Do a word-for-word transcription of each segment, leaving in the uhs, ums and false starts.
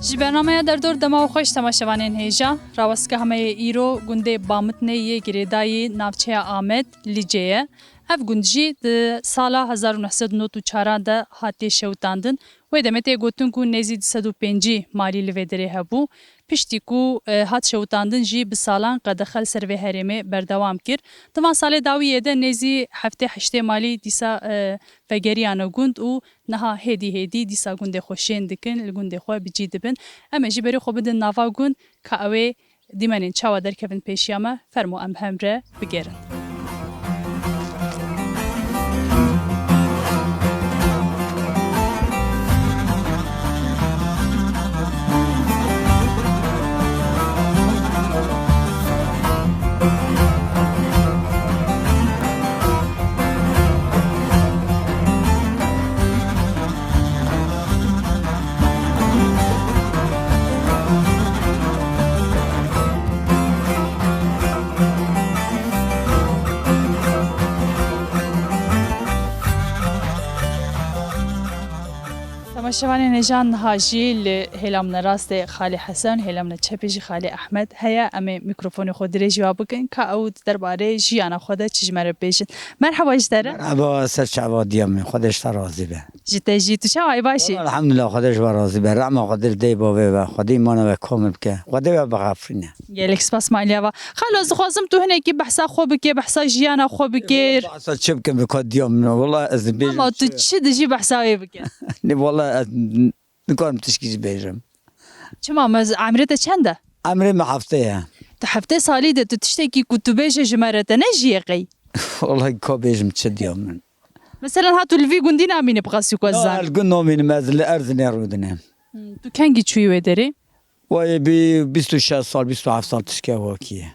Ji bernameya Derdor dema û xweş temaşevanên hêja, rawestka hemeyê îro gundê Bamitnê yê girêdayî navçeya Amed, Licê ye. Ev gund jî di sala hezar û neh sed û nod û çar de hatiye şewitandin. Wê demê tê gotin ku nêzî du sed û pêncî malî li vê derê hebû. Piştî ku, e, hat şewitandin jî bi salan qedexe li ser vê herêmê berdewam kir. Di van salê dawiyê de nêzî heftê heştê malî dîsa, e, vegeriyane gund û niha hêdî hêdî dîsa gundê xwe şên dikin, li gundê xwe bi cî dibin. Em ê jî berê xwe bidin nava gund, ka ew ê dîmenên çawa derkevin pêşiya me, fermo em bi hev re bigerin. Temaşevanên hêja, niha jî li hêla min rastê Xalê Hesen, hêla min çepê jî Xalê Ehmed heye. Em ê mîkrofonê xwe dirêjî wa bikin, ka ew di derbarê jiyana xwe de çi ji me re bêjin. Merheba ji te re. Merheba, ser çava diya min, Xwedê ji te razî be. Ji te jî, tu çawa yî, baş î? Elhamdulillah, Xwedê ji we razî be. Rehma Xwedê li dê bavê ve, Xwedê îmana we komil bike. Xwedê we bixafirîne. Gelek spas maliya va. Xalo, ez dixwazim tu hinekî behsa xwe bike, behsa jiyana xwe bikir. Behsa çi bikim, bi ka diya min, wela ez dibêjim. Ama tu çi dijî behsa wê bike? Ne, wela ez nikarim tişkî jî bêjim. Çima, me, emrê te çend e? Emrê me heftê ye. Tu heftê salî de tu tiştekî ku tu bêje ji me re te nejiye qey? Wela ka bêjim çi diya min. Mesela ha tu li vî gundî namînî bi qasî ku ez zanim. Na, ez gund namînim, ez li Erzinê rûdine. Hmm, tu kengî çûyî wê derê? Wayê bi bîst û şeş sal, bîst û heft sal tişke wakî ye.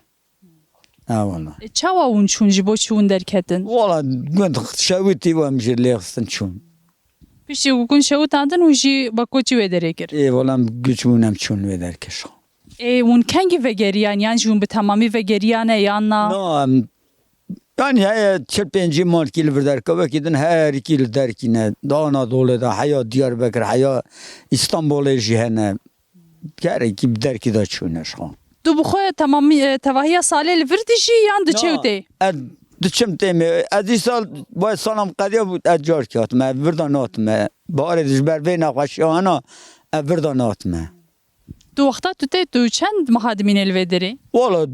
Ha, wala. E, çawa hûn çûn, ji bo çi hûn derketin? Wala, gund şewitî, em jî lê xistin çûn. Piştî ku hûn şewitandin, hûn jî bakoçî wê derê kir? Ê, wala, em guç bûn, em çûn wê derkê şo. Ê, hûn kengî vegeriyan, yan jî hûn bi temamî vegeriyane, yan na? Na, em, yanî heye çil pêncî malkî li vir derke, wekî din herikî li derkî ne. Di Anadolê de heya Diyarbekir, heya Îstanbulê jî hene. Gerekî bi derkî de çûne ji xwe. Tu bi xwe temamî, e, tevahiya salê li vir dijî yan diçe û tê? Na, ez diçim tê me. Ez îsal, vay salam qediya bû, ez carkî hatime, ez vir de natime. Baharê de ji ber vê nexweşiya hena, ez vir de natime. Tu wexta tu tê, tu çend meha dimînê li vê derê? Wala,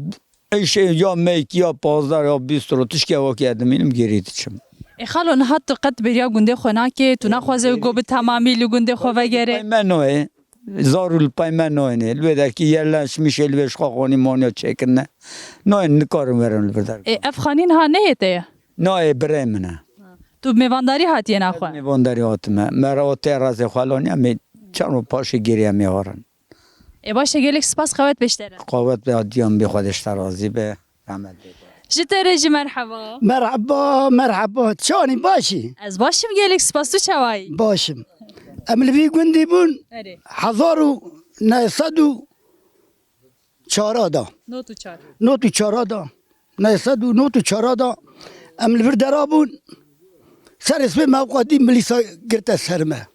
ey şey ya meyk, ya pazdeh, ya bîst ro, tişkî wekî ez dimînim, gêrî diçim. Ê xalo, niha tu qet bêriya gundê xwe nakê, tu naxwaze ku bi temamî li gundê xwe vegere? Pey me nayê. Zar û li pey me nayêne. Li wê derkî yerleşmişê li wê ji xwe xanî moniya çêkirine. Nayên, nikarin werin li vir derkî. Ê, ev xanî niha neyê te ye? Nayê, birê min e. Tu bi mêvandarî hatiye naxwe? Ez mêvandarî hatime. Me re o tê rezê xwe laniye, em ê çend roj paşê gêrî em ê herin. Ê, baş e, gelek spas, qewet be ji te re. Qewet be, diyan bê, Xwedê ji te razî be. Rahmet bê. Ji te re jî merheba. Merheba, merheba. Çawanî, baş î? Ez baş im, gelek spas, tu çawa yî? Baş im. Em li vî gundî bûn. Erê. Hezar û neh sed û çar da. Nod û çar. Nod û çar da. Neh sed û nod û çar da. Em li vir dera bûn. Serê sibê me xwedî milîsa girte ser me.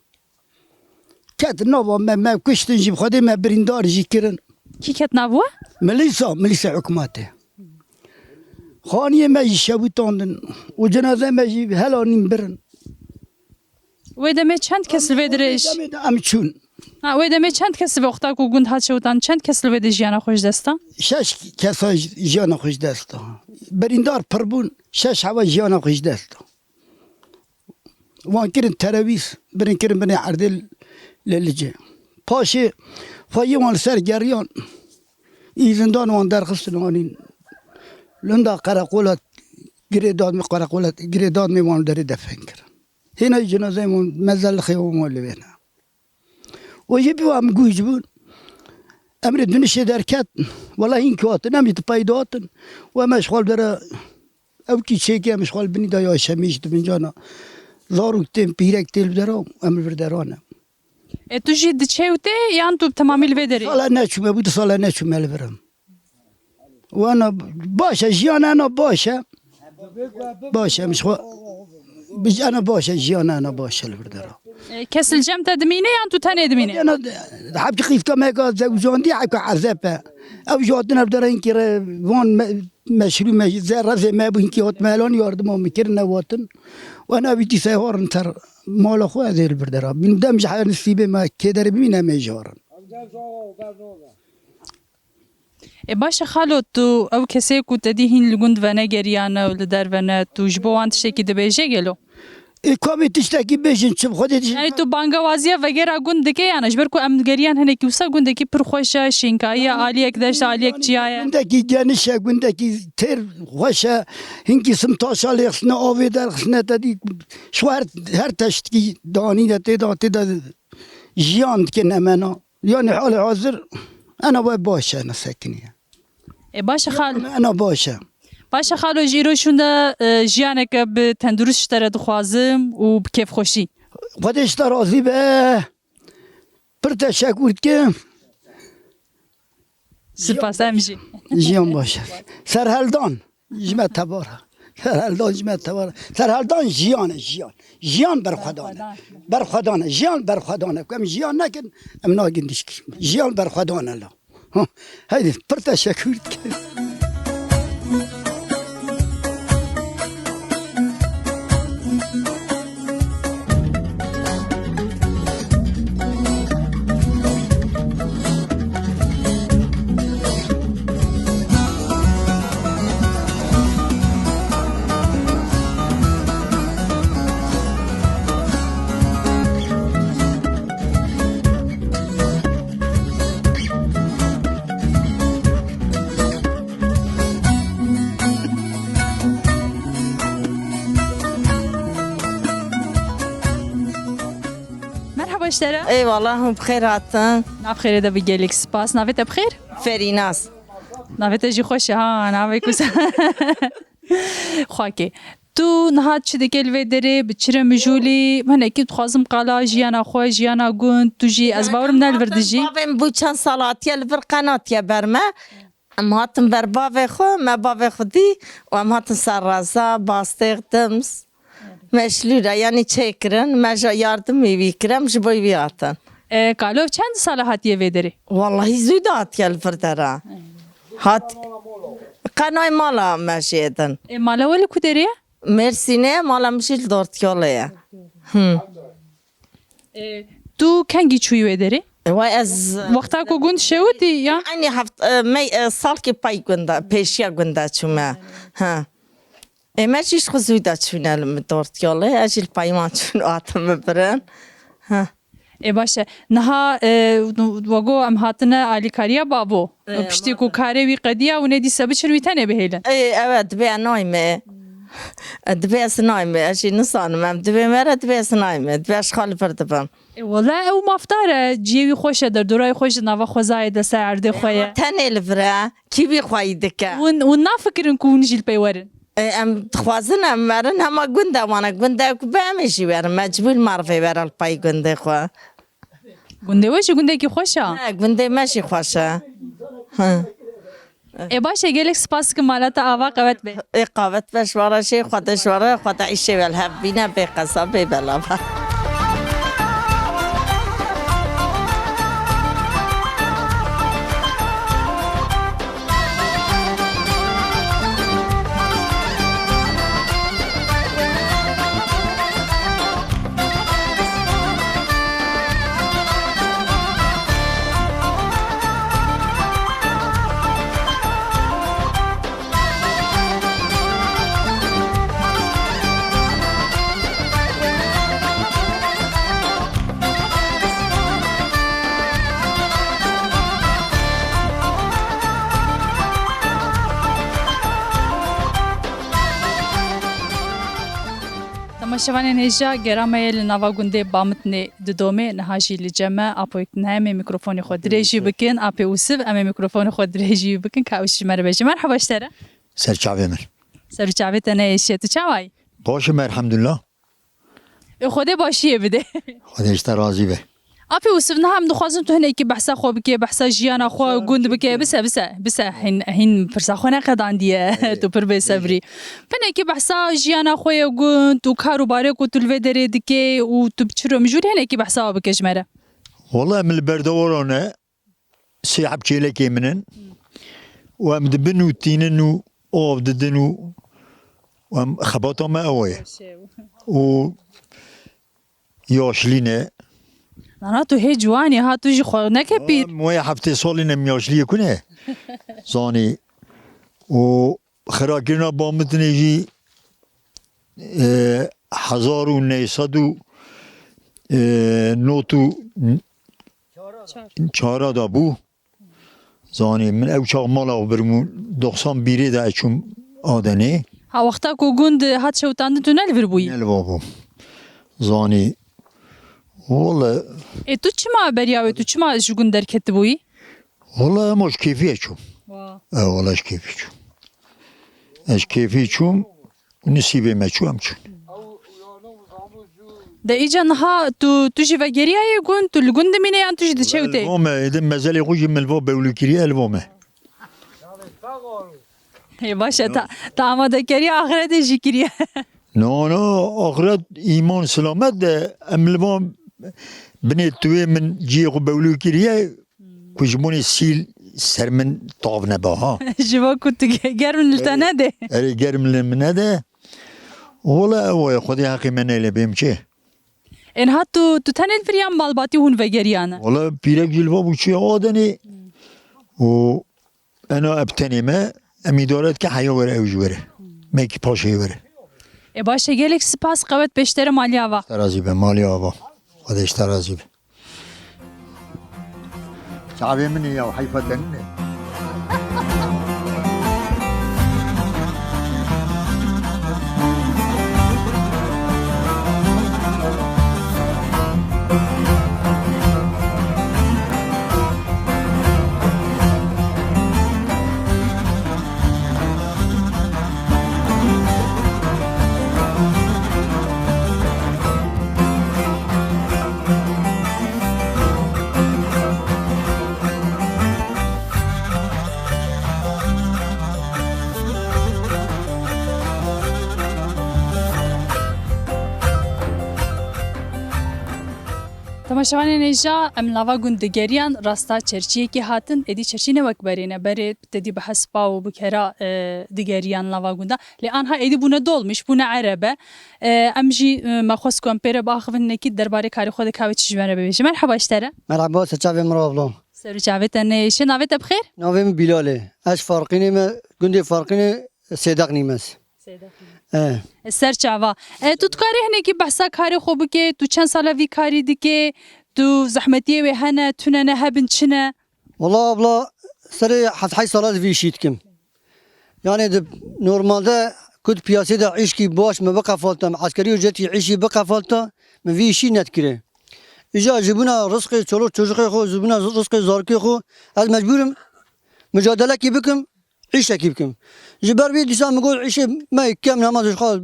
Ket nava me, me kuştin jî, bi Xwedê me birîndar jî kirin. Kî ket nav we? Milîsa, milîsa hikûmetê. Xaniyê me jî şewitandin û cenaze me jî helanîn birin. Wê demê çend kes li vê dirêj? Wê demê de em çûn. Ha, wê demê çend kes li vê wexta ku gund hat şewitan, çend kes li vê de jiyana xwe ji dest da? Şeş kesa ji-, jiyana xwe ji dest da. Birîndar pir bûn, şeş heva jiyana xwe ji dest da. Wan kirin terewîst, birin kirin binê erdê li Licê. Paşê xweyê wan li ser geriyan, îzindan wan derxistin anîn linda qereqola Girê Dadmê, qereqola Girê Dadmê wan derê defen kirin. Hêna jî cenazeyê wan mezelixê wan li wê ne. Û jî bi wan gûj bûn. Emrê dunişê derket. Wela hîn ki hatin, em jî di pey de hatin. Û em ji xwe li dera ew kî çêkê em ji xwe li binî de ya şemî ji di bin cana. Zarok tên, pîrek tê li dera, em li vir dera ne. E, tu jî diçe û tê yan tu bi temamî li vê derê? Sala neçûme bû, du sala neçûme li vir em. Wana baş e, jiyan ena baş e. Baş e, em ji xwe, bi-, ena baş e, jiyan ena baş e li vir dera. E, kes li cem te dimîne yan tu tenê dimîne? Yana hepçi qîska me ka zewjandî heka ezep e. Ew jî hatin ev dere hinkî re van me-, meşrû me-, ze-, rezê me bû hinkî hat me lan yardim min kirine watin. Wen ev dîsa harin ser mala xwe ez ê li vir dera. Bîn dem ji her nisîbê me kêderê bimîne me jî harin. E, baş e xalo, tu ew kesê ku te dî hîn li gund venegeriyane û li derve ne, tu ji bo wan tiştekî dibêje gelo? Ê, ka em ê tiştekî bêjin, çi bi Xwedê dişin. Yani tu bangewaziya vegera gund dike, yani ji ber ku em digeriyan hinekî wisa gundekî pir xweş e, şînkayî ye, aliyek deşt e, aliyek çiya ye. Gundekî geniş e, gundekî têr xweş e. Hinkî simtaşa lê xistine, avê derxistine, te dî ji xwe her, her teştikî danîne tê de, tê de jiyan dike nemena. Yani halê hazir ena we baş e, ena sekiniye. E, baş e xal-, ena baş e. Baş e xalo, ji îro şûnde, e, jiyaneke bi tendurist ji te re dixwazim û bi kêfxweşî. Xwedê ji te razî be. Pir teşekkür dikim. Spas, em jî. Jiyan baş e. Serheldan. Ji me tebara. Serheldan ji me tebara. Serheldan jiyan e, jiyan. Jiyan berxwedan e. Berxwedan. Berxwedan e. Jiyan berxwedan e. Ku em jiyan nekin, em nagin dişkî. Jiyan berxwedan e la. Ha, heydi, pir teşekkür dikim. Merhaba ji te re. Eyvallah, hûn bi xêr hatin. Nav xêrê de bi gelek spas. Navê te bi xêr? Ferînaz. Navê te jî xweş e ha, navê ku se-, Xwakê. Tu niha çi dike li vê derê, bi çi re mijûl î? Hinekî dixwazim qala jiyana xwe, jiyana gund, tu jî ez bawerim ne li vir dijî. Bavê min bû çend sal hatiye li vir, qe natiye ber me. Em hatin ber bavê xwe, me bavê xwe dî û em hatin ser reza, bastêx, dims. Me ji lû re, yanî çêkirin, me ji yardimî wî kir, em ji bo wî hatin. E, kalo, çend sala hatiye vê derê? Wallahî zû de hatiye li vir dera. Hat, qenay mala me jê din. E, mala we li ku derê ye? Mêrsînê ye, mala min jî li Dortiyolê ye. Hı. E, tu kengî çûyî wê derê? Wa ez wexta ku gund şewitî ya? Eynî heft-, e, me, e, salkî pay gunda, pêşiya gunda çûme. Ha. Ê me jî ji xwe zû de çûne li min Dortiyolê, ez jî li payî wan çûn û hatin min birin. Ha. Ê baş e. Niha, e, we got em hatine alîkariya bavo. Ê, piştî ku karê wî qediya û nê dîse biçin wî tenê bihêlin. Ê, ew e, divê ez nayme. E, divê ez nayme. Ez jî nizanim. Em divê me re divê ez nayme. Divê ez ji xwe li vir dibim. Ê, wele ew mafdar e. Ciyê wî xweş e. Derdora wî xweş e. Nava xwezayê de ser erdê xwe ye. Tenê li vir e. Kî vî xweyî dike? Hûn, hûn nafikirin ku hûn jî li pey werin? E, em dixwazin em werin hema gunda wan e. Gunda ku be em ê jî werin. Mecbûr me re vê were li pey gundê xwe. Gundê we jî gundekî xweş e. He, gundê me jî xweş e. Hı. Ê baş e, gelek spas dikim, mala te ava qewet be. Ê qewet be, ji we re jî, Xwedê ji we re, Xwedê îşê we li hev bîne, bê qeza, bê bela be. Temaşevanên hêja, gera me ye li nava gundê Bamitnê Didomê, niha jî li cem me Apo Yektin heye, em ê mîkrofonê xwe dirêjî bikin, Apê Ûsiv, em ê mîkrofonê xwe dirêjî bikin, ka ew ji me re bêje. Merhaba ji te re. Ser çavê min. Ser û çavê te neyêşiye, tu çawa yî? Baş im, elhamdulillah. Ê, Xwedê başiyê bide. Xwedê ji te razî be. Apê Ûsiv, niha em dixwazin tu hinekî behsa xwe bike, behsa jiyana xwe, gund bike. Bise, bise, bise. Hîn, hîn pirsa xwe neqedandiye. Tu pir bêsebrî. Hinekî behsa jiyana xwe ye gund û kar û barê ku tu li vê derê dikê û tu bi çiro mijûl hinekî behsa we bike ji me re. Wala em li berdewara ne. Sê heb çêlekê min in. Û em dibin û tînin û av didin û, û em xebata me ew ye. Û yaşlî ne. Nana tu hê ciwanî ha, tu jî xwe neke pîr. Em wê heftê salî ne, em yaşliyê ku ne. Zanî. Û xirakirina Bamitnê jî, e, hezar û neh sed û, e, nod û çara da bû. Zanî, min ew çax mala xwe birim û doxsan bîrê de çûm Adenê. Ha, wexta ku gund hat şewitandin tu ne li vir bûyî? Ne li va bûm. Zanî, wele. Ê, tu çima beriya wê, tu çima ji gund derketibûyî? Wele, em ji kêfiyê çûm. Wa. E, wele ji kêfî çûm. Ez ji kêfî çûm, nisîbê me çû, em çûn. De îca niha tu, tu jî vegeriyayê gund, tu li gund dimîne yan tu jî diçe û tê? Li bo me, êdî mezelê xwe jî min li bo bewlî kiriye, li bo me. Hê, baş e, ta, ta amadekariya axiretê jî kiriye. No, no, axiret, îman, silamet de em li bo binê tu yê min cihê xwe bewlî kiriye, ku ji bonê sîl ser min tav nebe ha. Ji bo ku tu ge-, germ li te nede. Erê, germ li min nede. Wala ew e, Xwedê heqê me neyle bêm çi? Ên ha tu, tu tenê li vir yan malbatî hûn vegeriyane? Wala pîrek jî li va bû çûye Adenê. Û ena ev tenê me, em îdare dike heya were ew ji were. Me ki paşê were. E baş e, gelek spas, qewet pêştere maliya va. Te razî be, maliya va. Xwedê ji te razî be. Çavê min ê ya, heyfa te nîne. Temaşevanên hêja, em nava gund digeriyan, rasta çerçiyekê hatin, êdî çerçî ne wek berê ne, berê te dî bi hespa û bi kera, e, digeriyan nava gunda. Lê anha êdî bûne dolmîş, bûne erebe. E, em jî, e, me xwest ku em pê re biaxivin, hinekî derbarê karê xwe de ka wê çi ji me re bibêje. Merheba ji te re. Merheba, ser çavê min re abla. Ser û çavê te neyêşe. Navê te bi xêr? Navê min Bîlal e. Ez Farqînê me, gundê Farqînê, Sêdeq Nîmes. Sêdeq Nîmes. E. Ser çava. E, tu dikarî hinekî behsa karê xwe bikê? Tu çend sala vî karî dikê? Tu zehmetiyê wê hene, tune ne, hebin çi ne? Wala abla, serê heft heyş sala ez vî îşî dikim. Yani di normalde ku di piyasê de îşkî baş me biqefalta, me eskerî ücretî îşî biqefalta, me vî îşî nedikirê. Îja ji bûna rizqê çoluk çocukê xwe, ji bûna rizqê zarokê xwe, ez mecbûr im mucadelekî bikim, îşekî bikim. Ji ber vî dîsa min got, îşê me kem nema ji xwe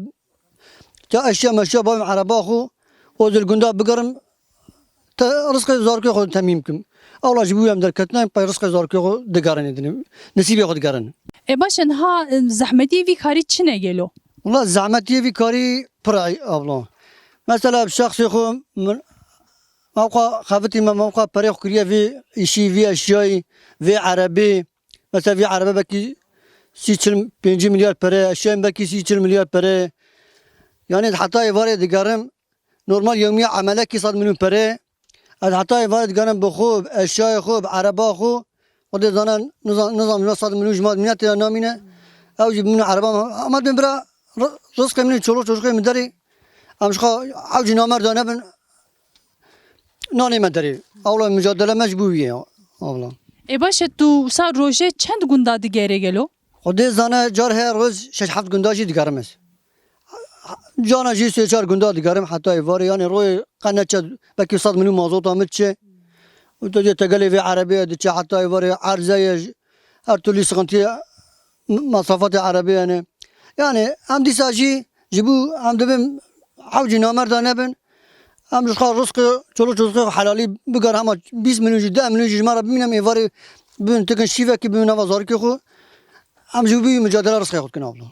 te eşya meşya bavim ereba xwe, û dil gunda bigerim, te rizqê zarokê xwe temîm kim. Ewla ji bo em derketin, em pey rizqê zarokê xwe digerin êdî, nisîbê xwe digerin. E baş e, niha, e, zehmetiyê vî karî çi ne gelo? Wala zehmetiyê vî karî pir e abla. Mesela bi şexsê xwe min, mewqa xebitî me, mewqa perê xwe kiriye vê îşî, vê eşyayî, vê erebê. Mesela vê erebe belkî sî çil pêncî milyar pere, eşyayên belkî sî çil milyar pere. Yani heta êvarê digerim, normal yewmiye emelekî sed milyon pere. Ez heta êvarê digerim bi xwe, bi eşyayê xwe, bi ereba xwe. Xwedê zane, nizan, nizam ne sed milyon ji ma miletê ya namîne. Ew jî min ereba me. Ama dibin bira ri-, rizqê min û çoluk çocukê min derê. Em ji xwe ew jî namerda nebin. Nanê me derê. Ewla mücadele me ji bo wî ye, abla. Ê baş e, tu wisa rojê çend gunda digerê gelo? Xwedê zane, car her roj şeş heft gunda jî digerim ez. Cana jî sê çar gunda digerim heta êvarê, yani royê qe neçe, belkî sed milyon mazota min diçe. Û tu dê tegelê vê erebê ye diçe heta êvarê, erze ye, her türlü sıkıntı, masrafatê erebê yani. Yani em dîsa jî ji bo em dibin hewcî namerda nebin. Em ji xwe rizqê, çoluk çolukê xwe helalî biger, hema bîst milyon jî, deh milyon jî ji me re bimîne, em êvarê bibin, tikin şîvekî bibin nava zarokê xwe. Em ji wî mücadele rizqê xwe dikin, abla.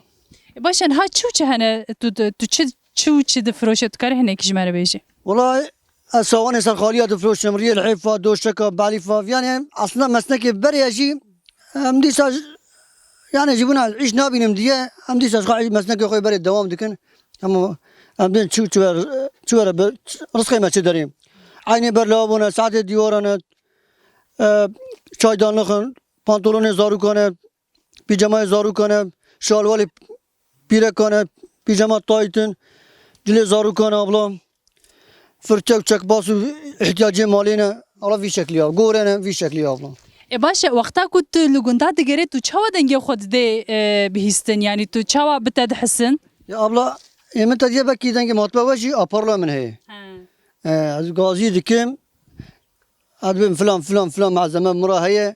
E, baş e, niha çi û çi hene? Tu, tu, tu çi, çi û çi difiroşe? Tu karî hinekî ji me re bêjî? Wela ez sawanê serxaliya difiroşim, riyê lihêfa, doşeka, belîfa. Yani aslında mesnekê berê jî em dîsa j-, yani ji bûna îş nabînim diye, em dîsa ji xwe mesnekê xwe berê dewam dikin. Ama em dê çi, çi were, çi were bi, rizqê me çi derê. Eynê berlawa bûne, saetê dîwaran e, e, çaydanlixin, pantolonê zarokan e, pîjamayê zarokan e, şalwalê pîrekan e, pîjama taytin, cilê zarokan e, abla. Firçe û çekbas û ihtiyacê malê ne, ala vî şeklî ya, gore ne, vî şeklî ya, abla. E, baş e, wexta ku tu li gunda digerê, tu çawa dengê xwe didê, e, bihîstin? Yanî tu çawa bi te dihisin? Ya abla, ê min te diye belkî dengê min hatibe we jî, a parla min heye. He. E, ez gazî dikim, ez dibêm filan, filan, filan malzeme min re heye.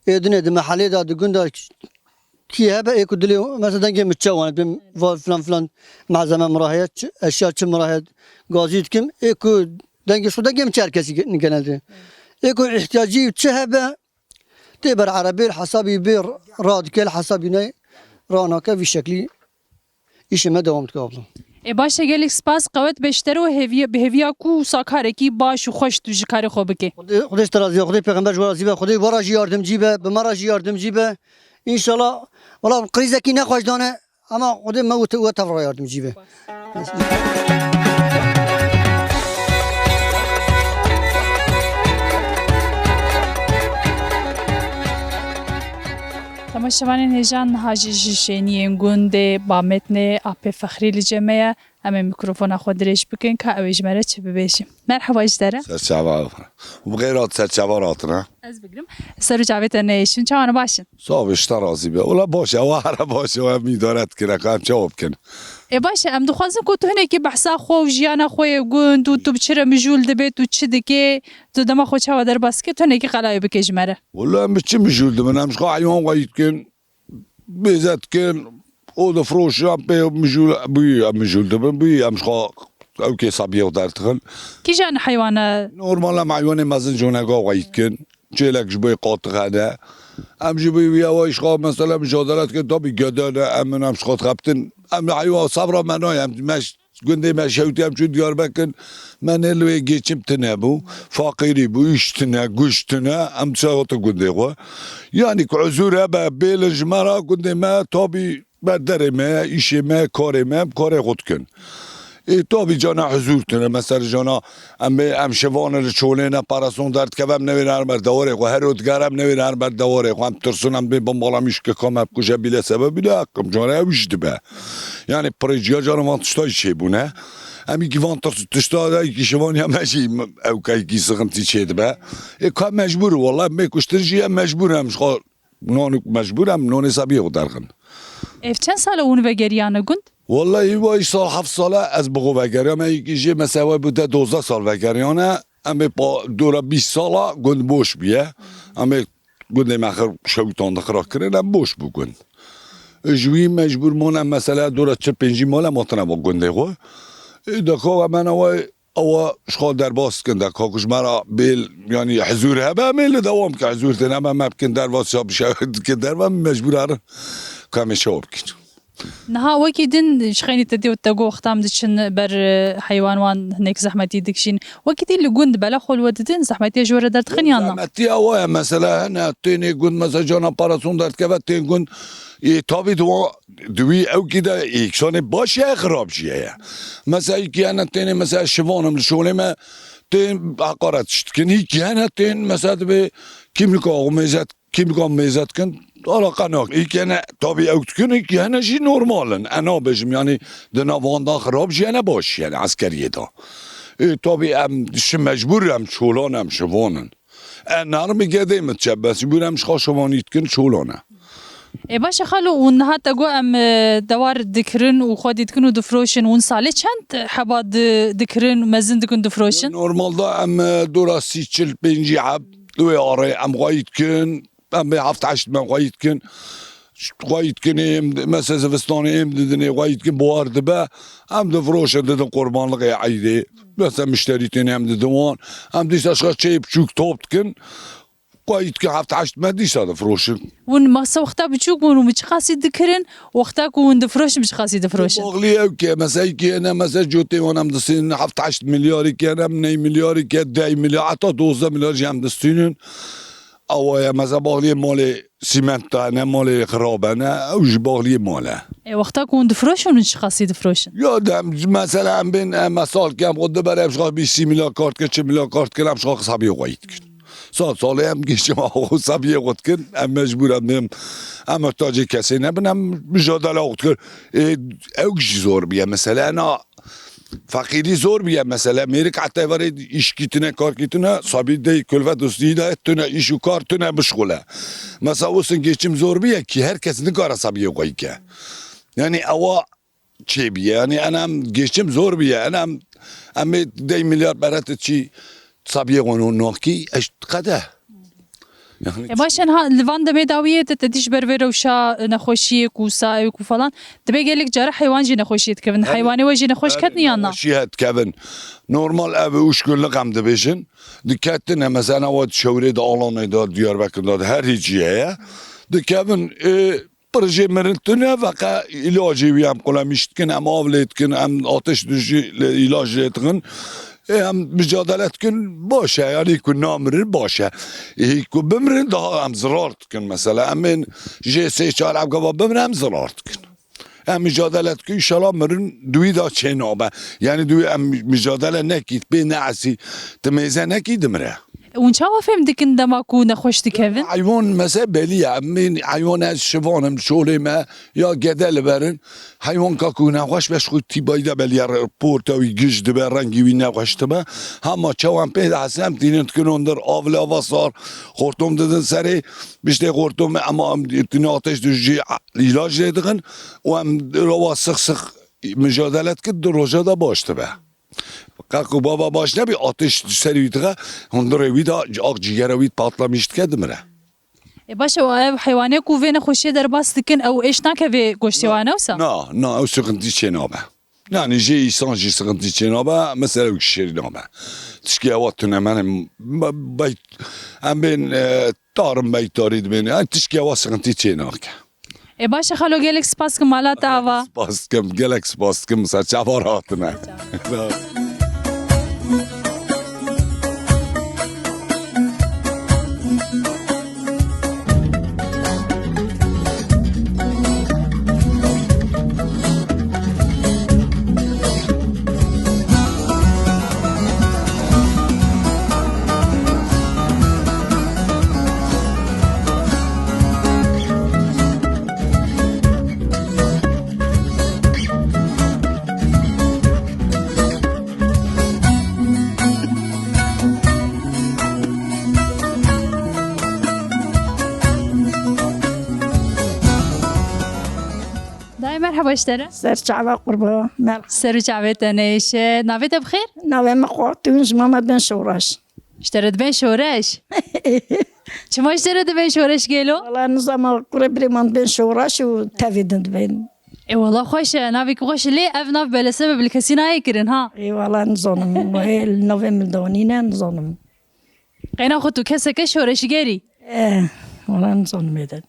Ê dinê di mehelê de, di gunda kî hebe, ê ku dilê, mesela dengê min çawa ne, bêm va filan, filan malzeme min re heye, çi, eşya çi min re heye, gazî dikim. Ê ku dengê, şu dengê min çi her kesî ge-, genelde. Ê ku ihtiyacî çi hebe, tê ber erebê, li hesabî bê radike, li hesabî ne ranake, vî şeklî. Îşê me dewam dike, abla. E, baş e, gelek spas, qewet be ji te re û hêviya, bi hêviya ku wisa karekî baş û xweş tu ji karê xwe bike. Xwedê, Xwedê ji te razî be, Xwedê pêxember ji we razî be, Xwedê we re jî yardimcî be, bi me re jî yardimcî be. Înşallah, wela krîzekî ne xweş dane, ama Xwedê me û te, we tev re yardimcî be. Temaşevanên hêja, niha jî ji şêniyên gundê Bametnê Apê Fexrî li cem me ye. Em ê mîkrofona xwe dirêj bikin ka ew ê ji me re çi bibêje. Merheba ji te re. Serçava. Bi xêr hat, serçava hatine. Ez bigirim. Ser û çavê te neyêşin. Çawan, baş in? Sağ ol, ji te razî be. Wela baş e, ew here baş e, ew em îdare dikine, ka em çawa bikin? Ê, baş e, em dixwazin ku tu hinekî behsa xwe û jiyana xwe yê gund û tu bi çi re mijûl dibê, tu çi dikê, tu dema xwe çawa derbas dikê, tu hinekî qelayê bikê ji me re. Wela em bi çi mijûl dibin? Em ji xwe heywan xweyî dikin, mêze dikin, û difroşin, em pê mijûl, bûyî em mijûl dibin, bûyî em ji xwe ew kêsa biyê xwe derdixin. Kîjan heywan e? Normal em heywanê mezin jonega xweyî dikin. Çêlek ji bo yê qatix hene. Em ji bo wî ewa îşxa mesela mijadele dikin, tabî gede ne, em min em ji xwe dixebitin. Em li heywa sebra me nayê, em me ji gundê me şewtî em çû Diyarbekir, me nê li wê geçim tune bû, faqîrî bû, îş tune, guş tune, em dişa hatin gundê xwe. Yanî ku huzûr hebe, bêlin ji me re gundê me tabî ber derê me ye, îşê me, karê me, em karê xwe dikin. Ê, tabî cana huzûr tune, mesela cana em ê, em şivan li çolê ne, parason derdikeve, em newêne herin ber dewarê xwe, hero digere em newêne herin ber dewarê xwe, em tirsin, em bê bin bala mîşke ka me bikuje bîle sebebî ne heqim, cana ew jî dibe. Yani pirêciya cana van tişta jî çêbûne. Em îkî van tirs-, tişta de îkî şivan ya me jî ew kayîkî sixintî çêdibe. Ê, ka mecbûr, wela em bê kuştin jî em mecbûr em ji xwe Nonuk mecbûr em nonê sebiyê xwe derxin. Ev çend sal e hûn vegeriyane gund? Wallahî vay sal heft sal e ez bi xwe vegeriyam. Me yekî jê mesela wê bû de dozdeh sal vegeriyane. Em ê pa dora bîst sala gund boş bûye. Em ê gundê me xir şewitandin xira kirin, em boş bû gund. Ji wî mecbûr mane mesela dora çil pêncî mal em hatine bo gundê xwe. Ê deka we me ne wê Ewa ji xwe derbas dikin de, ka ku ji me re bêl, yanî hizûr hebe, em ê li dewam ke hizûr têne, me, me bikin derbas ya bi şew dikin derve, em mecbûr herin ka em ê şew bikin. Niha wekî din ji xeynî te dê û te got wexta em diçin ber, e, heywan wan hinek zehmetî dikişîn. Wekî din li gund bela xwe li we didin, zehmetiya ji we re derdixin yan na? Zehmetiya wa ye, mesela hene tênê gund, mesela cana parason derdikeve tên gund, ê, tabî di wa Di wî ewkî de yeksanê baş ye, xirab jî heye. Mesela, yekî hene tênê, mesela, şivan im li şolê me tên heqaret tişt dikin. Yekî hene tên, mesela, dibê kîmlika xwe mêze, kîmlika mêze dikin, alaqa nakin. Yekî hene tabî ewk dikin, yekî hene jî normal in. E, nabêjim, yanî di nav wan de xirab jî hene, baş jî hene eskeriyê de. Ê, tabî em şi mecbûr em çolan, em şivan in. E, nermî gedê min çe, bes bûr em ji xwe şivanî dikin, çolane. Ê, baş e xalo, û niha te got em, e, dewar dikirin û xwedî dikin û difroşin. Hûn salê çend heba di-, dikirin, mezin dikin, difroşin? Normalde em, e, dora sî, çil, pêncî heb li wê arê em xweyî dikin. Em bê heft heşt me xweyî dikin. xweyî dikin êm, mesela zivistanê êm didinê, xweyî dikin, buhar dibe, em difiroşin, didin qurbanliqê eydê. Mesela mişterî têne em didin wan. Em dîsa ji xwe çêyê biçûk top dikin. Xweyî dikin heft heşt me dîsa difiroşin. Hûn masa wexta biçûk bûn û min çiqasî dikirin, wexta ku hûn difiroşin, min çiqasî difiroşin? Baxlî ew ke, mesela kiyene, mesela cotê wan em distînin heft heşt milyarî kiyene, em ney milyarî ke, dey milyar, heta dozdeh milyar jî em distînin. Awa ye, mesela baxliyê malê sîmenta ne, malê xirabe ne, ew jî baxliyê mal e. E, wexta ku hûn difiroşin, hûn çiqasî difiroşin? Ya dem, mesela em bên, em salkê em xwe dibere, em ji xwe bîst sî milyar kar dikin, çil milyar kar dikin, em ji xwe hesabiyê xwe yî dikin. Sal salê em gêşim xwe hesabiyê xwe dikin, em mecbûr em dêm, em muhtacê kesê nebin, em mijadele xwe dikin. Ê, ew jî zor biye, mesela ena feqîrî zor biye, mesela mêrik heta êvarê îşkî tune, karkî tune, sabî dey kulfet û sî daye, tune îş û kar, tune bişxule. Mesela wisa gêşim zor biye ki her kes nikare sabiyê xwe yî ke. Yani ewa çêbiye. Yani enem geçim zor biye. Enem em ê dey milyar beret çi sabiyê xwe nakî eş qede. Yani E, baş e, niha li van demê dawiyê te, te dî ji ber vê rewşa nexweşiyê ku sa ew ku falan, dibê gelek cara heywan jî nexweşiyê dikevin. Evet. Heywanê we jî nexweş Evet, ketin yan na? Nexweşiyê dikevin. Normal ev û şkullik em dibêjin. Diketine mesela we şewrê de, Alanê de, Diyarbekir de, her hîcî heye. Dikevin, e, Pirjê mirin tune, feqe îlacê wî em qulemîş dikin, em av lê dikin, em ateş dijî lê, îlac lê dikin. Ê, em micadele dikin, baş e, yanî ku namirin baş e. Ê, ku bimirin daha em zirar dikin mesela. Em ên jê sê çar ev gava bimirin, em zirar dikin. Em micadele dikin, înşallah mirin di wî de çê nabe. Yanî di wî em micadele nekî, pê neesî, ti mêze nekî dimire. Hûn çawa fêm dikin dema ku nexweş dikevin? Heywan mesela belî ye. Em ê heywan ez şivan im, şolê me ya gede li ber in. Heywanka ku nexweş be ji xwe tîbayî de belî ye, porta wî giş dibe, rengî wî nexweş dibe. Hema çawa em pê dihesine em tînin dikin hundir, av li ava sar, xortom didin serê. Piştê xortomê em, em tînin ateş dijî îlac lê dixin û em rawa six six micadele dikin, du roja de baş dibe. Qe ku bava baş nebî, ateş di serî wî dixe, hundirê wî de ax cîgera wî patlamîş dike, dimire. E, baş e, ev heywanê ku vê nexweşiyê derbas dikin, ew êş nake vê goştê wan, ne wisa? Na, na, ew sıkıntı çê nabe. Yani jê îsan jî sıkıntı çê nabe, mesela ew şêrî nabe. Tişkê ewa tune me ne, be-, bey-, em bên, e, tarin beytarî dibên. Yani tişkê ewa sıkıntı çê nake. E, baş e xalo, gelek spas kim mala te ava. Spas dikim, gelek spas dikim, ser çavar hatine. Dayê merheba ji te re. Ser çava qurba. Merhaba. Ser û çavê te nêşe. Navê te bi xêr? Navê min Xatûn, ji mama ben şoraş. Ji te re dibên şoreş? Çima ji te re dibên şoreş gelo? Wala nizama kure birê man dibên şoreş û tevê din dibên. E wala xweş e, navê ku xweş e, lê ev nav belesebe bi li kesî nayê kirin ha. E wala nizanim, hê li navê min danîne nizanim. Qeyna xwe tu keseke şoreşgerî? E, wala nizanim êdin.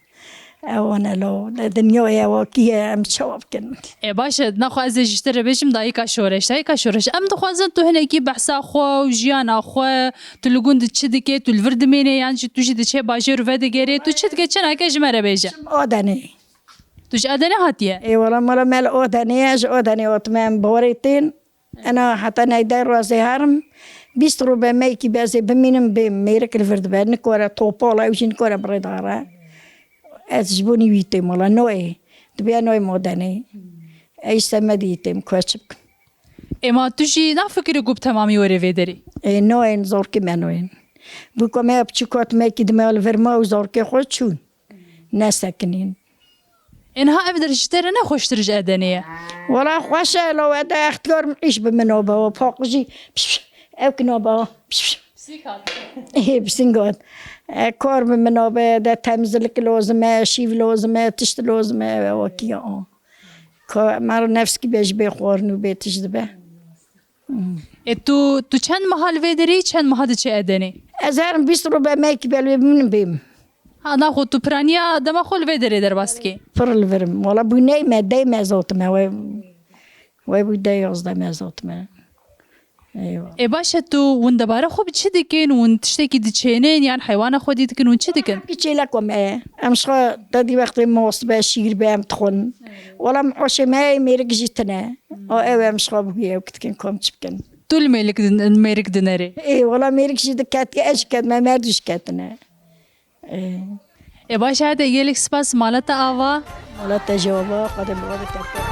Ew wan elo, di dinyayê ewa kî ye, em çawa bikin? E, baş e, naxwe ez ê ji te re bêjim, dayika şoreş, dayika şoreş. Em dixwazin tu hinekî behsa xwe û jiyana xwe, tu li gund çi dike, tu li vir dimêne yan jî tu jî diçe bajêr û vedigerê, tu çi dike, çi nake ji me re bêje. Adenê. Tu ji Adenê hatiye? Ê, wala mala me li Adenê ye, ji Adenê hatime em barê tên. Ena heta neyde razê herim. Bîst rû be meyekî be ez ê bimînim bêm. Mêrik li vir dibe. Nikore topal e, ew jî nikore bi rê dare. Ez ji bo nî wî têm wala. Noyê. Dibe noyê Adenê. Ey semedî têm koçik. Ê ma tu jî nafikirî ku bi temamî were vê derê? Ê, noyên zorkê me noyên. Bû ku me ya piçûk hat meyekî dime li vir ma û zorkê xwe çûn. Nesekinîn. Ê niha ev der ji te re ne xweştir ji Edenê ye? Wala xweş e, la wede extiyar min îş bi min nabe, paqijî piş, piş, ew ki nabe, piş, piş. Hepsîn got. E, kar bi min abe de temizlik lozim e, şîv lozim e, tişt lozim e, wekî o. Ka mero nefskî be ji bê xwarin û bê tişt dibe. E, tu, tu çend meha li vê derê, çend meha diçe Edenê? Ez herim bîst roj be mekî be li vê min bêm. Ha, naxwe tu piraniya dema xwe li vê derê derbas dikî? Pir li vir im. Wala bû ney me, dey me zotime. We, we bû dey yazdeh me zotime. Eywa. E, baş e, tu windebare xwe bi çi dikin? Win tiştekî diçênin yan heywana xwe dî dikin? Win çi dikin? Ki çêlek we me. Em ji xwe te dî wextê most be, şîr be, em dixwin. Wala em oşê me, mêrik jî tine. O ew em ji xwe bûye ew dikin, kom çi bikin. Tu li mêlik din-, mêrik dinerê? Ê, wala mêrik jî diketiye, ez jî ketime, merdû jî ketine. Ê. Ê, baş e, hede gelek spas, mala te ava. Mala te jî ava, Xwedê bi we bikete.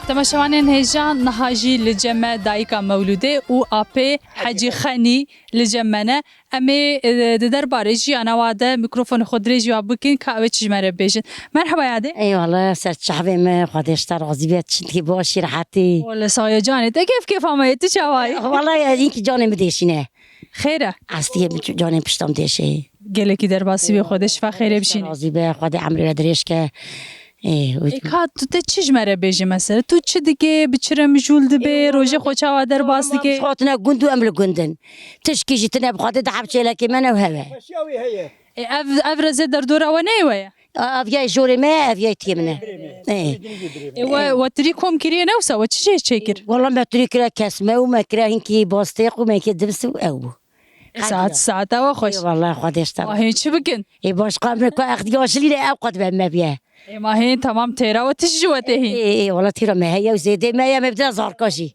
Temaşevanên hêja, niha jî li cem me dayika Mewlûdê û apê Hecî Xenî li cem me ne. Em ê, e, di derbarê jiyana wa de mîkrofonê xwe dirêjî wa bikin, ka ew ê çi ji me re bêjin. Merheba yadê. Eyvallah, ser çavê me, Xwedê ji te razî be, çi dikî, başî, rehetî? Wele saye canê te, kêf kêfa me ye, tu çawa yî? Wele ya, înkî canê min dêşîne. Xêr e? Astiyê min, canê pişta min dêşê. Gelekî derbasî bê, Xwedê şifa xêrê bişîne. Razî be, Xwedê emrê we dirêj ke. Ê, û Ê, ka tu te çi ji me re bêjî mesela? Tu çi dikê, bi çi re mijûl dibê, rojê xwe çawa derbas dikê? Xwe tine gund û em li gund in. Tişkî jî tine bi xwe de diheb çêlekê me ne û heve. Ê, ev, ev rezê derdora we neyê we ye? A, ev yay jorê me, ev yay tiyê min e. Ê. Ê, we, we tirî kom kiriye ne wisa, we çi jê çêkir? Wala me tirî kire kes me û me kire hinkî bastêq û me kê divis û ew bû. Saet, saeta we xweş. Eyvallah, Xwedê ji te. Ma hê çi bikin? Ê, başqa min ku ex diya şilîne ew qet be me biye. Ê, ma hê tamam têra we tişt ji we tê hîn. Ê, ê, wala têra me heye û zêdê me ye, me bidira zarka jî.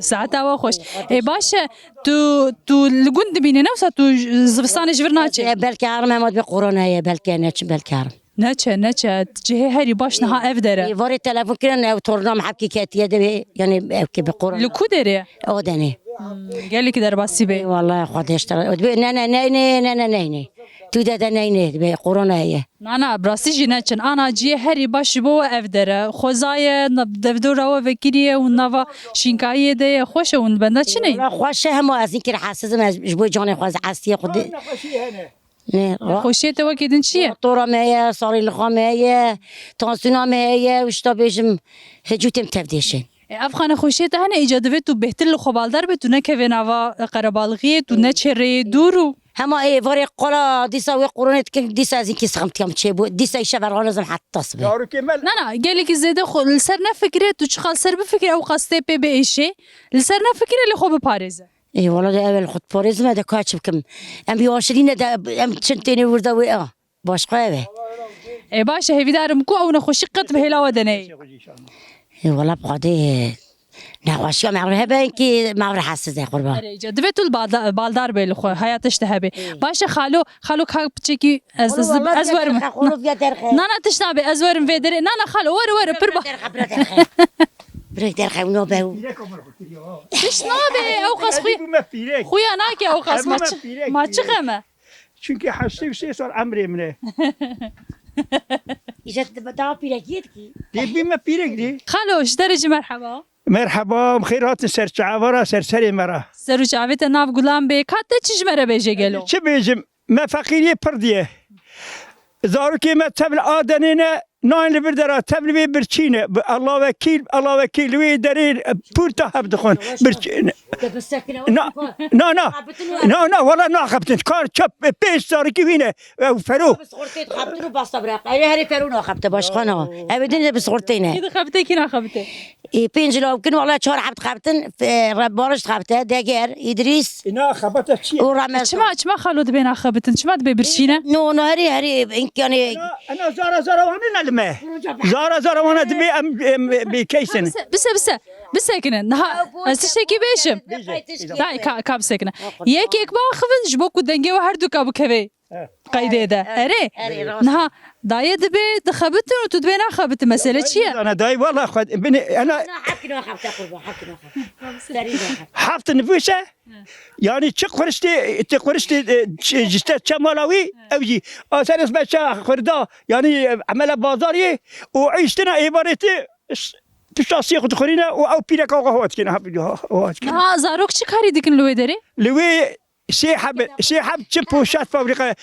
Saeta we xweş. Ê, baş e, tu, tu li gund dimînî ne wisa tu j-, zivistanê ji vir naçê? Ê, belkî herim hema dibe korona ye, belkî neçim, belkî herim. Neçe, neçe. Cihê herî baş niha ev der e. Ê, varê telefon kirin, ew torna min hebkî ketiye de, yani ev ki bi korona. Li ku derê? Odenê. Hmm, gelekî derbasî bê. Ê, wala Xwedê ji te re. Dibe, ne, ne, ne, ne, ne, ne, ne, ne. Tu de de ne, ne, dibe, korona ye. Na, na, bi rastî jî neçin. Ana cihê herî baş ji bo we ev der e. Xweza ye, na-, devdora we vekirî ye û nava şînkayiyê de ye. Xweş e hûn benda çi neyî? Wala xweş e, hema ez înkî rehetsizim, ez ji bo canê xwe ez hestiyê xwe di-, Ne, ra- Nexweşiyê te wekî din çi ye? Tora me ye, sarîlixa me ye, tansiyona me heye, wişta bêjim, hecûtêm tev dêşin. E, ev xwe nexweşiyê te hene, îca divê tu bêhtir li xwe baldar be, tu nekevê nava qerebalixiyê, tu neçê rêyê dûr û Hema ê varê qola dîsa wê qoronê dikin, dîsa ez îkî siximtiyam çêbû, dîsa îşe verxanezim heta sibê. Zarokê me Na, na, gelekî zêde xwe li ser nefikire, tu çiqas li ser bifikire, ew qas tê pê biêşê. Li ser nefikire, li xwe biparêze. Ê, wala de ew li xwe diparêzim, de ka çi bikim? Em bi aşirîne de, em çin têne wirda wê a. Başqa ev e. E, baş e, hêvîdarim ku ew nexweşî qet bi hêla we de neyê. Ê, wala bi Xwedê nexweşiya me re hebe ki me re hesiz e, qurban. Erê, ca, divê tu li balda-, baldar bê li xwe, haya tişt hebe. Baş e, xalo, xalo ka piçekî ez, ez, ez werim. Na, na, tişt nabe, ez werim vê derê. Na, na, xalo, were, were, pir ba. Bira derxe, bira derxe, bira derxe, û nabe û. Tişt nabe, ew qas xuya, xuya nake, ew qas ma çi, ma çi xeme. Çünkü heştê û sê sal emrê min e. Îje daha pîrekiyê dikî. Dê bî me pîrek dî. Xalo, ji te re jî merheba. Merheba, bi xêr hatin ser çava ra, ser serê me ra. Ser û çavê te nav gulan bê. Ka te çi ji me re bêje gelo? Çi bêjim? Me feqîriyê pir diye. Zarokê me tev li Adenê ne, nayên li vir dera, tev li vê birçî ne. Bi Allah wekîl, Allah wekîl, li wê derê, e, pûr ta hev dixwin. Birçî ne. Na, na, na. Na, na, wala naxebitin. Kar çap, e, pênc zarokî wî ne. Ew fero. Bi sigortê dixebitin û basta bira. Erê herê fero naxebite başqana. Ev ê din de bi sigortê ne. Kî dixebite, kî naxebite? Ê, pênc law kin, wala çar heb dixebitin. Re-, Barış dixebite, Deger, Îdrîs Îna xebata çi ye? û Ramazan. Çima, çima xalo dibê naxebitin? Çima dibê birçî ne? No, no, herê, herê, ink-, yanî Ena, ena zara, zara wan ne li me. Zara, zara wana dibê em, em, bê keysin. Bise, bise, bise. Bisekinin. Niha ez tiştekî bêjim. Dayê, ka, ka bisekine. Yek yek biaxivin ji bo ku dengê we her du ka bikeve He. qeydê de. Erê. Erê, rast. Niha dayê dibê dixebitin û tu dibê naxebitin. Mesele çi ye? Ana dayê, wala xwe, binê, ena Ana hak naxebite qurban, hak naxebite. Serî naxebite. Heft nifûs e. Yanî çi quriştê, ti quriştê, e, çi, ji te çe mala wî, ew jî. A serê sibê çe xurda, yanî, e, emele bazarê û îştina êvarê ti, s-, pişta sê xwe dixurîne û ew pîreka xwe hot dikine, ha, ha, hot dikine. Niha zarok çi karî dikin li wê derê? Li wê sê heb, sê heb çi poşet fabrîka,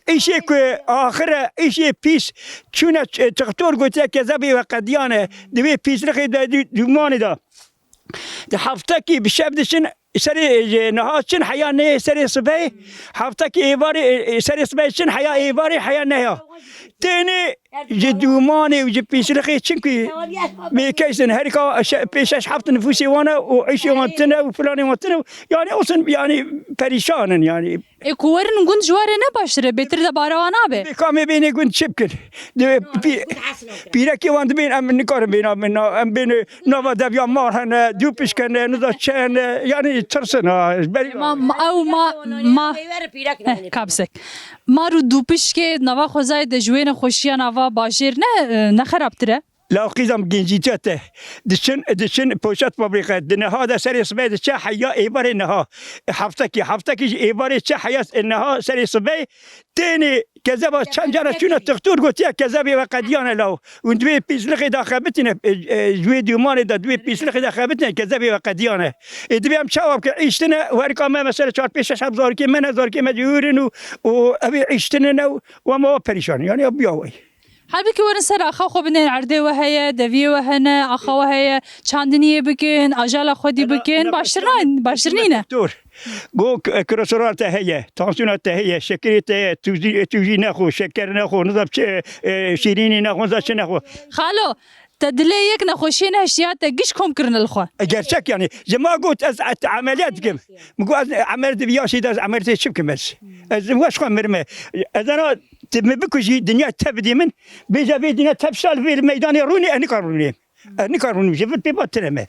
îşê ku axir e, îşê pîs, çûne ç-, tixtor gotiye kezebê we qediyane, di wê pîsrixê de, di dûmanê de. Di heftekî bi şev diçin, serê, e, niha çin heya neyê serê sibê, heftekî êvarê, e, e, serê sibê çin heya êvarê, heya neya. Tênê ji dûmanê û ji pîsrixê, çimkî bêkesin herika şe-, pê şeş heft nifûsê wan e û îşê wan tune û planê wan tune û, yani olsun, yani perîşan in yani. Ê ku werin gund ji we re ne baştir e, bêtir de bara wan nabe? Dê kamê bênê gund çi bikin? Dê pî-, pîrekê wan dibên em nikarin bêna, em bêne nava deviya mar hene, dû pişk hene, niza çi hene, yani tirsin ha, ji berî Ma, ma, ew ma, ma, Peywer pîrek eh, nayne. Ka bisek. Mar û dûpişkê nava xwezayê de ji wê nexweşiya nava bajêr ne, ne xerabtir e? Laqîzan gencîtiya te. Diçin, diçin poşet fabrîka. Di niha de serê sibê diçe heya êvarê niha. Heftekî, heftekî ji êvarê çe heya niha serê sibê. Tênê kezeba çend cara çûne tixtur gotiye kezebê we qediyane law. Hûn di wê pîslixê de xebitine, e, e, ji wê dûmanê de, di wê pîslixê de xebitine kezebê we qediyane. Ê, divê em çawa bikin? Îştine, werika me mesela çar pênc şeş heb zarokê me ne, zarokê me cihûrin û, û ew ê îştine ne û, û em awa perîşan. Yani ya biya wey. Halbûkî werin ser axa xwe bidin, erdê we heye, deviyê we hene, axa we heye, çandiniyê bikin, ajala xwedî bikin, baştir nayne, baştir nîne. Doktor, go k-, kolesterol te heye, tansiyona te heye, şekerê te heye, tu jî, tu jî nexwe, şeker nexwe, nizam çi, e, şîrînî nexwe, nizam çi nexwe. Xalo, te dilê yek nexweşiyê nehiştiya te giş kom kirine li xwe. E, gerçek yani. Ji ma got ez, ez emeliyat dikim. Min got ez emeliyat dikim, ya şî de ez emeliyatê çi bikim ez? Ez weş xwe mirime. Ez ana tu min bikujî, dinya te bidî min, bêje vê dinya te bişal vê li meydanê rûnê, ez nikarim rûnê. Ez nikarim rûnê, ji vir pê ba tire me.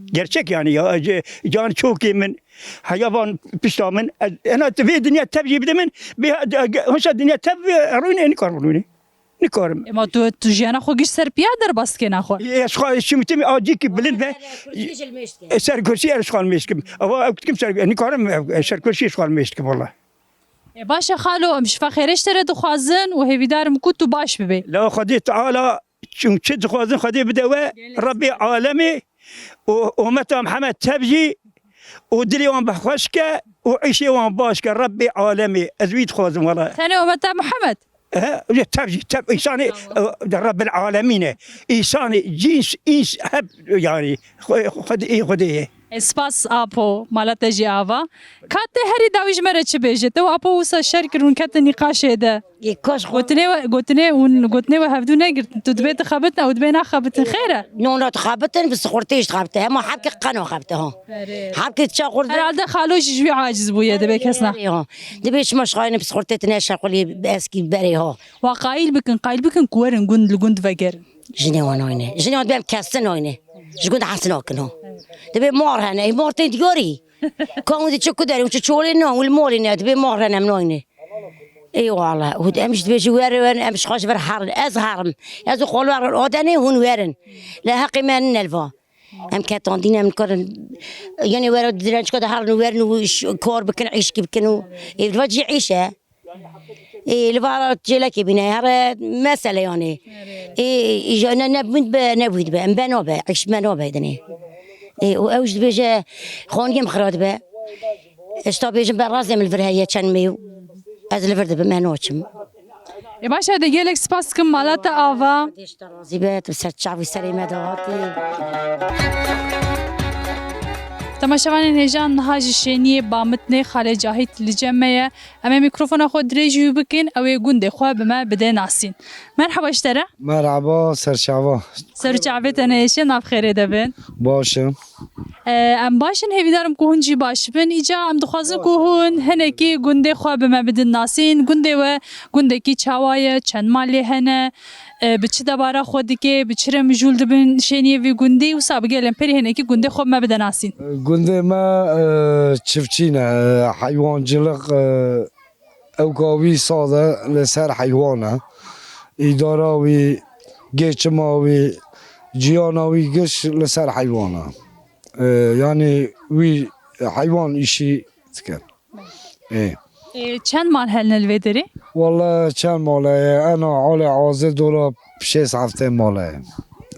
Gerçek yani ya, ji, can çokê min, heya van pişta min, ez, ena tu vê dinya te jî bide min, bê, hişa dinya te vê rûnê, ez nikarim rûnê. Nikarim. Ema tu, tu jiyana xwe giş ser piya derbas dikê naxwe. Ê, ez xwe, ez çimtê min acîkî bilind be. Serkursî ji li mêj dike. Ê, serkursî ez xwe li mêj dikim. Ewa ew dikim ser, nikarim, ev, serkursî ez xwe li mêj dikim, wala. Ê, baş e xalo, em şifa xêrê ji te re dixwazin û hêvîdar im ku tu baş bibê. La Xwedê Teala çi, çi dixwazin Xwedê bide we, Gelek. Rebbê alemê û ummeta Mihemed tev jî û dilê wan bi xweş ke û îşê wan baş ke, Rebbê alemê. Ez wî dixwazim wela. Tenê ummeta Mihemed? He, tev jî, tev, însanê, Tamam. e, Rebbil alemîn e. Însanê, cins, îns, hep, yani, xwe, xwe, ê Xwedê ye. E, spas apo, mala te jî ava. Ka te herî dawî ji me re çi bêje? Te û apo wisa şer kir, hûn ketin nîqaşê de. Ê, kaş xwe- Gotinê we, gotinê hûn, gotinê we hevdû negirtin. Tu dibê dixebitin, ew dibê naxebitin. Xêr e? No, no, dixebitin, bi sixurtê jî dixebite. Hema hebkê qeno xebite, ha. Erê. Hebkê çaxur de- Herhalde xalo jî ji wî aciz bûye, dibê kes na- Erê, ha. Dibê çima şixayine bi sixurtê tine şequlî eskî berê, ha. Wa qayîl bikin, qayîl bikin ku werin gund li gund vegerin. Jinê wan nayne. Jinê wan dibê em kesin nayne. Ji gund hez nakin, ha. Dibê mar hene, ê mar tên diyarî. Ka hûn diçin ku derê, hûn çi çolê ne, hûn li malê ne, dibê mar hene, em nayne. Ê wala, hûn em ji dibê ji wer, wer, em ji xwe ji vir herin. Ez herim. Ez û xalo herin, adenê hûn werin. Lê heqê me nine li va. Em ketandî ne, em nikarin. Yanê were dirençka de herin û werin û iş, kar bikin, îşkî bikin û ê, li va cî îş e. Ê, li va cêlekê bîne, here mesele yanê. Ê, îja ne, ne bûn be, ne bûyî be, em be nabe, îş me nabe dinê. Ê, û ew ji dibêje, xaniyê min xira dibe. Ez ta bêjim be razê min li vir heye çend mêw. Ez li vir dibim, me naçim. Ê baş e, de gelek spas dikim mala te ava. Xwedê ji te razî be, tu ser çav û serê me de hatî. Temaşevanên hêja, niha ji şêniyê Bamitnê Xalê Cahît li cem me ye. Em ê mîkrofona xwe dirêj wî bikin, ew ê gundê xwe bi me bide nasîn. Merhaba ji te re. Merhaba, ser çava. Ser çavê te nehêşe, nav xêrê de bin. Baş im. E, em baş in, hêvîdar im ku hûn jî baş bin. Îca em dixwazin ku hûn hinekî gundê xwe bi me bidin nasîn. Gundê we gundekî çawa ye, çend malê hene, e, bi çi debara xwe dike, bi çi re mijûl dibin şêniyê vî gundî, wisa bi gelên perî hinekî gundê xwe bi me bide nasîn. Gundê me, e, çiftçî ne, e, heywancılık, e, ewka wî sade li ser heywan e. Îdara wî, geçima wî, ciyana wî giş li ser heywan e. E, yanî wî heywan îşî dikin. Ê. Ê, çend mal hene li vê derê? Walla çend mala ye? Ena alê azê dola şêst heftê mala ye.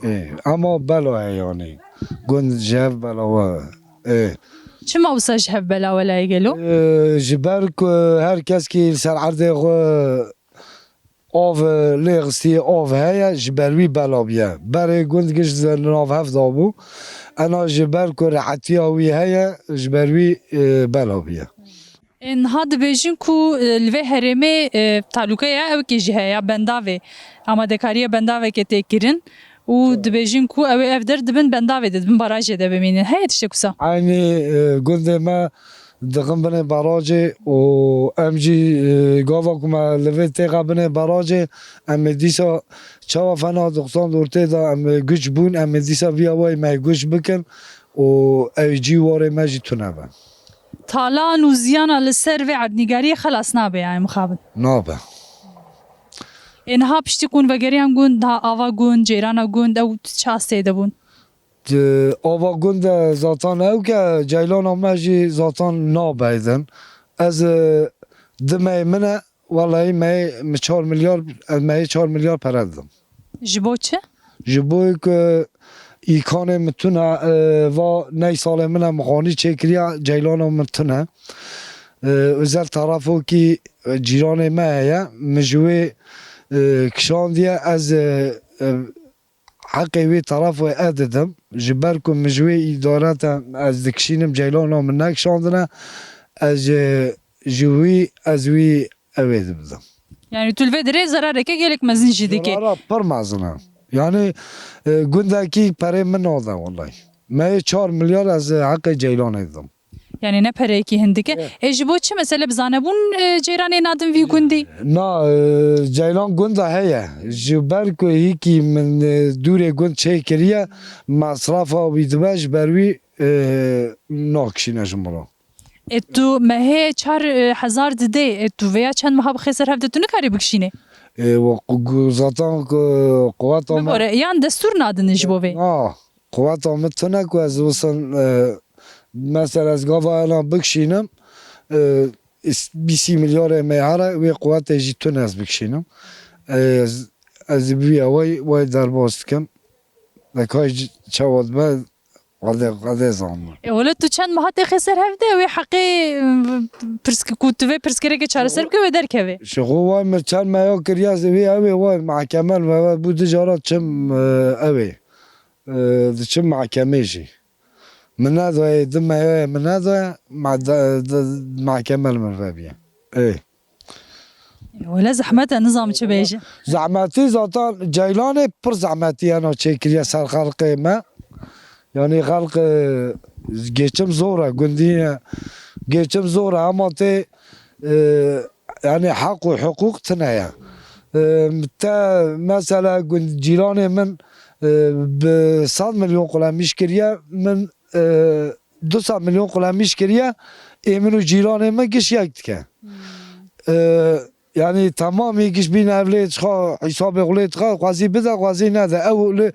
Ê, ama bela ye yanî. Gund ji hev bela we. Ê. Çima wisa ji hev bela we la ye gelo? Ê, ji ber ku her kes kî li ser erdê xwe av, e, lê xistiye, av heye, ji ber wî bela bûye. Berê gund giş di nav hev de bû. Ena ji ber ku rehetiya wî heye, ji ber wî, e, bela bûye. E, niha dibêjin ku, e, li vê herêmê, e, talûke ye, ewkê jî heye, ya bendavê. Amadekariya bendaveke tê kirin û dibêjin ku ew ê ev der di bin bendavê de, di bin barajê de bimînin. Heye tiştek wisa? Eynî, e, gundê me dixin binê barajê û em jî, e, gava ku me li vê têxe binê barajê, em ê dîsa çawa fena di xwe ortê de em ê guç bûn, em ê dîsa viya wayî me guç bikin û ew cî warê me jî tune be. Talan û ziyana li ser vê erdnîgariyê xelas nabe, yani mixabin? Nabe. Ê niha piştî ku hûn vegeriyan gund, daha ava gund, cêrana gund, ew çi astê de bûn? Di ava gund de zatan ew ke ceylana me jî zatan nabeydin. Ez, e, di meyê min e, wellahî meyê min çar milyar, ez meyê çar milyar pere didim. Ji bo çi? Ji bo ku îkanê min tune, e, va ney salê min e, min xanî çêkiriya, ceylana min tune. E, özel tarafo kî, e, cîranê me heye, min ji wê, e, kişandiye, ez, e, e, heqê wê tarafê ez didim. Ji ber ku min ji wê îdarete ez dikişînim, ceylana min nekişandine, ez ji, ji wî, ez wî ew ê dibidim. Yani tu li vê derê zerareke gelek mezin jî dikî. Zerara pir mezin e. Yani, e, gundekî perê min nade wellahî. Me yê çar milyar ez heqê ceylanê didim. Yani ne pereyekî hindik e. Evet. E, ji bo çi mesele bi zanebûn, e, ceyranê nadin vî gundî? Na, e, ceylan gunda heye. Ji ber ku hîkî min, e, dûrê gund çêkiriye, mesrafa wî dibe ji ber wî, e, nakişîne ji min re. E, tu mehê çar, e, hezar didê, e, tu vêya çend meha bi xêser hevde tu nikarî bikişînê? E, we qu-, gu-, zaten ku quweta me. Bibore, yan destûr nadin ji bo vê? Na, quweta min tune ku ez wisa, e, mesela ez gava ena bikişînim, e, is-, bîsî milyarê me here, wê quwetê jî tune ez bikişînim. E, ez, ez bi wî awayî, wayî derbas dikim. Nekay çawa dibe, Xwedê, Xwedê zanî. E, wele tu çend meha têxê ser hevde, wê heqê, e, pirs-, ku tu vê pirsgirêkê çareser bike, wê derkeve. Ji xwe way min çend meha kiriye, ez ê wê ew ê way mahkeme li me bû du cara çim, e, ew ê, e, diçim mahkemê jî. Min nedaye, du meha ye min nedaye, ma-, de-, de-, mahkeme li min vebiye. Ê. Wele zehmet e, nizam çi bêje. Zehmetî zaten ceylanê pir zehmetî hena çêkiriye ser xelkê me. Yani xelk, e, geçim zor e, gundî ye. Geçim zor e, ama tê, e, yani heq û hiqûq tune ye. E, te mesela gund-, cîranê min, e, bi sed milyon qulemîş kiriye, min, e, du sed milyon qulemîş kiriye, ê min û cîranê min giş yek dike. E, yani tamamî giş bîne ev lê dixa, hîsabê xwe lê dixa, xwezî bide, xwezî nede. Ew li,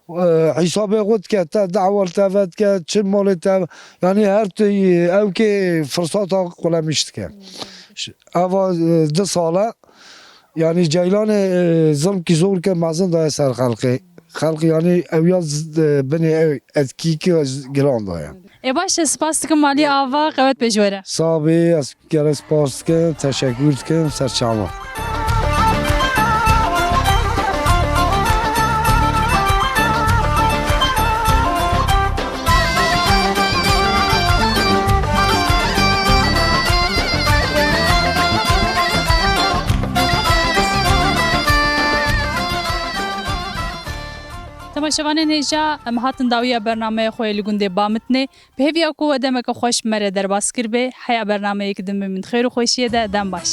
e, hîsabê xwe dike, te dehwal te ve dike, çi malê te, yani her tu ew kê firsata qulemîş dike. Ş-, eva, e, du sale, yani ceylanê, e, zilmkî zor ke mezin daye ser xelkê. Xelk yani ew ya z-, e, binê ev etkî ki giran daye. Ê baş e, spas dikim malî ava, qewet bê ji we re. Sağ bê, ez gelek spas dikim, teşekkür dikim, ser çava. Şevanên hêja, em hatin dawiya bernameya xwe yê li gundê Bamitnê. Bi hêviya ku we demeke xweş bi me re derbas kiribê, heya bernameyek din bimîn di xêr û xweşiyê de, dem baş.